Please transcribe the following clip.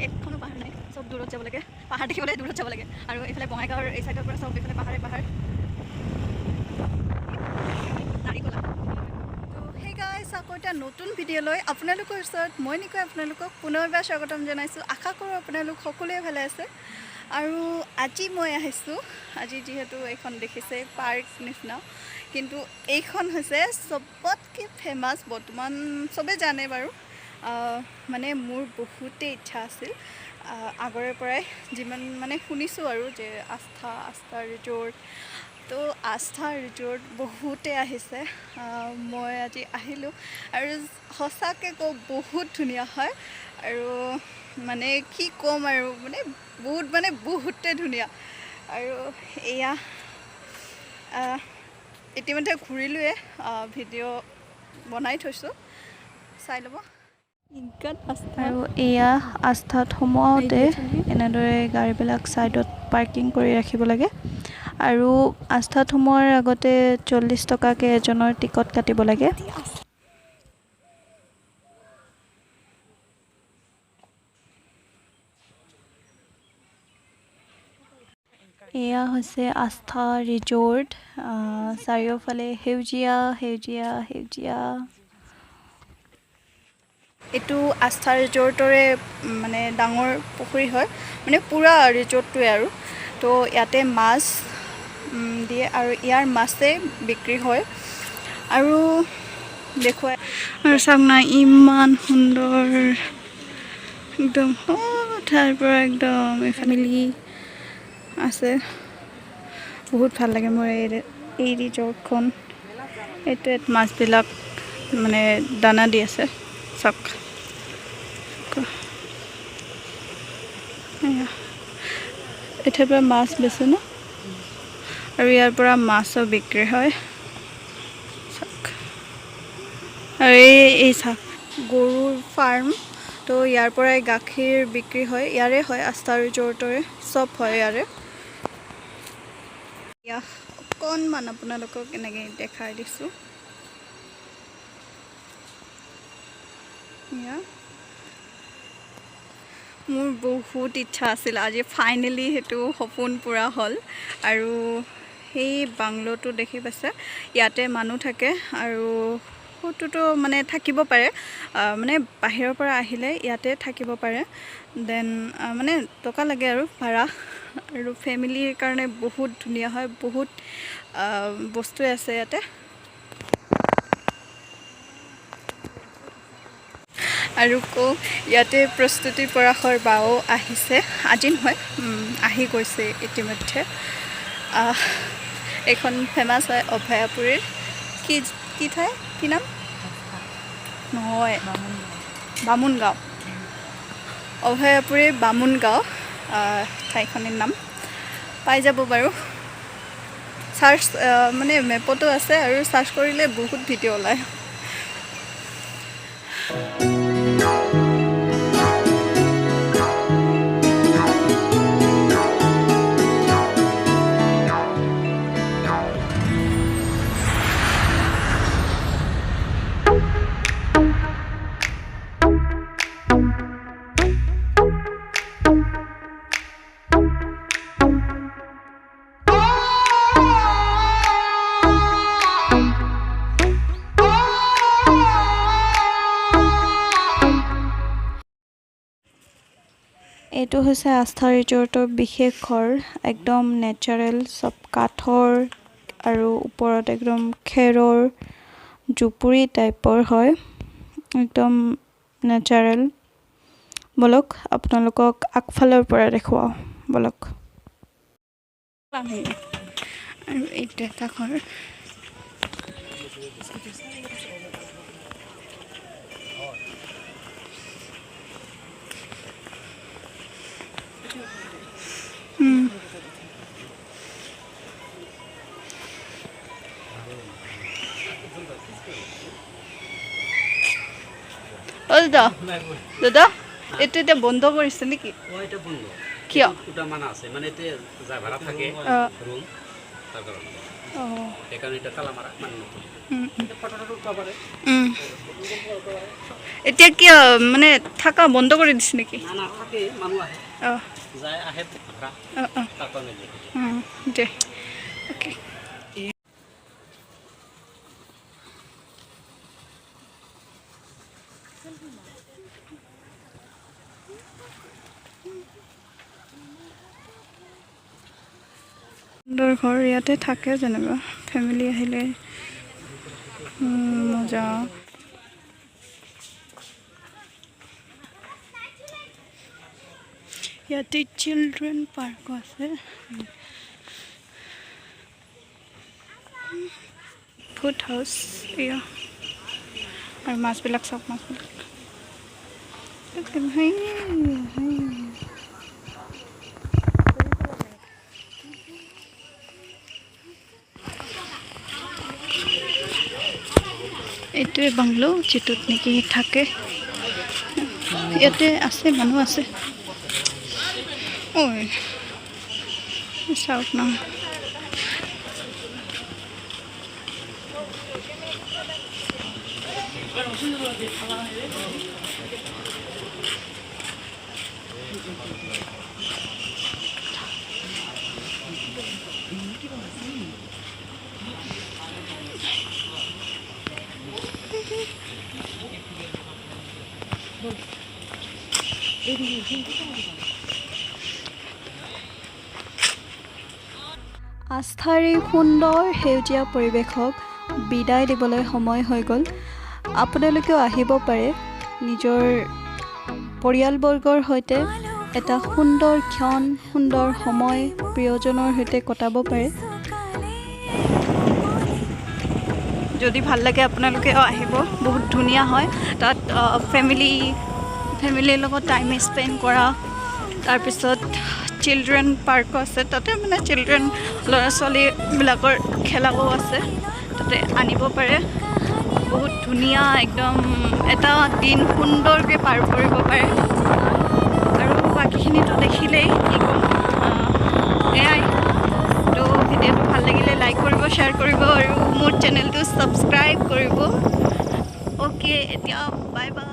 এখনো পাহাৰ নাই, চব দূৰত যাব লাগে। পাহাৰ দেখিবলৈ দূৰত যাব লাগে। আৰু এইফালে বঙাইগাঁৱৰ এই চাইডৰ পৰা চব এইফালে পাহাৰে পাহাৰ। নাৰিকলা। হে গাইজ, আকৌ এটা নতুন ভিডিঅ' লৈ আপোনালোকৰ ওচৰত মই নিকৈ আপোনালোকক পুনৰ এবাৰ স্বাগতম জনাইছোঁ। আশা কৰোঁ আপোনালোক সকলোৱে ভালে আছে। আৰু আজি মই আহিছোঁ, আজি যিহেতু এইখন দেখিছে পাৰ্ক নিচিনা, কিন্তু এইখন হৈছে চবতকৈ ফেমাছ, বৰ্তমান চবেই জানে বাৰু। মানে মোৰ বহুতেই ইচ্ছা আছিল আগৰে পৰাই, যিমান মানে শুনিছোঁ আৰু যে আস্থা ৰিজৰ্ট। তো আস্থা ৰিজৰ্ট বহুতে আহিছে, মই আজি আহিলোঁ আৰু সঁচাকৈ কওঁ বহুত ধুনীয়া হয়। আৰু মানে কি ক'ম আৰু, মানে বহুত, মানে বহুতে ধুনীয়া। আৰু এয়া ইতিমধ্যে ঘূৰিলোৱে, ভিডিঅ' বনাই থৈছোঁ, চাই ল'ব। আৰু এয়া আস্থাত সোমোৱাওঁতে এনেদৰে গাড়ীবিলাক ছাইডত পাৰ্কিং কৰি ৰাখিব লাগে। আৰু আস্থাত সোমোৱাৰ আগতে 40 টকাকৈ এজনৰ টিকট কাটিব লাগে। এয়া হৈছে আস্থা ৰিজৰ্ট। চাৰিওফালে সেউজীয়া সেউজীয়া সেউজীয়া। এইটো আস্থা ৰিজৰ্টৰে মানে ডাঙৰ পুখুৰী হয়, মানে পূৰা ৰিজৰ্টটোৱে। আৰু তো ইয়াতে মাছ দিয়ে আৰু ইয়াৰ মাছেই বিক্ৰী হয়। আৰু দেখুৱাই আৰু চাওক না, ইমান সুন্দৰ একদম ঠাইৰ পৰা একদম ফেমিলি আছে। বহুত ভাল লাগে মোৰ এই ৰিজৰ্টখন। এইটো ইয়াত মাছবিলাক মানে দানা দি আছে, চাওক। এয়া এঠাইৰ পৰা মাছ বেচে ন, আৰু ইয়াৰ পৰা মাছো বিক্ৰী হয়, চাওক। আৰু এই চাওক গৰুৰ ফাৰ্ম। তো ইয়াৰ পৰাই গাখীৰ বিক্ৰী হয়, ইয়াৰে হয়, আস্থা ৰিজৰ্টৰে চব হয় ইয়াৰে। এয়া অকণমান আপোনালোকক এনেকৈ দেখাই দিছোঁ। এয়া মোৰ বহুত ইচ্ছা আছিল, আজি ফাইনেলি সেইটো সপোন পূৰা হ'ল। আৰু সেই বাংলোটো দেখি পাইছে, ইয়াতে মানুহ থাকে আৰু সেইটোতো মানে থাকিব পাৰে, মানে বাহিৰৰ পৰা আহিলে ইয়াতে থাকিব পাৰে। Then মানে টকা লাগে আৰু ভাড়া। আৰু ফেমিলিৰ কাৰণে বহুত ধুনীয়া হয়, বহুত বস্তুৱে আছে ইয়াতে। আৰু কওঁ, ইয়াতে প্ৰস্তুতি পৰাশৰ বাও আহিছে, আজি নহয়, আহি গৈছে ইতিমধ্যে। এইখন ফেমাছ হয় অভয়াপুৰীৰ কি কি ঠাই, কি নাম নহয়, বামুণগাঁও। অভয়াপুৰীৰ বামুণগাঁও ঠাইখনিৰ নাম পাই যাব বাৰু। চাৰ্চ মানে মেপতো আছে আৰু চাৰ্চ কৰিলে বহুত ভিডিঅ' ওলায়। এইটো হৈছে আস্থা ৰিজৰ্টৰ বিশেষ ঘৰ, একদম নেচাৰেল, চব কাঠৰ আৰু ওপৰত একদম খেৰৰ জুপুৰি টাইপৰ হয়, একদম নেচাৰেল। ব'লক, আপোনালোকক আগফালৰ পৰা দেখুৱাওঁ ব'লক। আৰু এইটো এটা ঘৰ। অ দাদা, দাদা, এইটো এতিয়া বন্ধ কৰিছে নেকি? অ, এটা বন্ধ। কিয়? দুটামান আছে, মানে এতিয়া যা ভাড়া থাকে ৰুম। ৰাস্তাৰ কাৰণে। অঁ। সেইকাৰণে এতিয়া তালা মাৰা, মানুহ নতুন ফটো টটো উঠব পাৰে। এতিয়া কিয় মানে থকা বন্ধ কৰি দিছে নেকি? না না, থাকে, মানুহ আহে, অঁ। যায়, আহে ভাড়া। অঁ অঁ। তাৰ কাৰণে দিয়ে। দে, অ'কে। সুন্দৰ ঘৰ, ইয়াতে থাকে যেনিবা ফেমিলি আহিলে। মজা। ইয়াতে চিলড্ৰেন পাৰ্কো আছে, ফুড হাউচ এয়া। আৰু মাছবিলাক চাওক, মাছবিলাক। হেই হেই। এইটোৱে বাংলো, যিটোত নেকি থাকে। ইয়াতে আছে, মানুহ আছে। ঐ, চাওক না। আস্থাৰ এই সুন্দৰ সেউজীয়া পৰিৱেশক বিদায় দিবলৈ সময় হৈ গ'ল। আপোনালোকেও আহিব পাৰে, নিজৰ পৰিয়ালবৰ্গৰ সৈতে এটা সুন্দৰ ক্ষণ, সুন্দৰ সময় প্ৰিয়জনৰ সৈতে কটাব পাৰে। যদি ভাল লাগে আপোনালোকেও আহিব, বহুত ধুনীয়া হয়। তাত ফেমিলিৰ লগত টাইম স্পেণ্ড কৰা, তাৰপিছত চিলড্ৰেন পাৰ্কো আছে তাতে, মানে চিলড্ৰেন ল'ৰা ছোৱালীবিলাকৰ খেলাও আছে তাতে, আনিব পাৰে। বহুত ধুনীয়া একদম, এটা দিন সুন্দৰকৈ পাৰ কৰিব পাৰে। আৰু বাকীখিনিতো দেখিলেই, কি ক'ম, এয়াই তো। ভিডিঅ'টো ভাল লাগিলে লাইক কৰিব, শ্বেয়াৰ কৰিব আৰু মোৰ চেনেলটো ছাবস্ক্ৰাইব কৰিব। অ'কে, এতিয়া বাই বাই।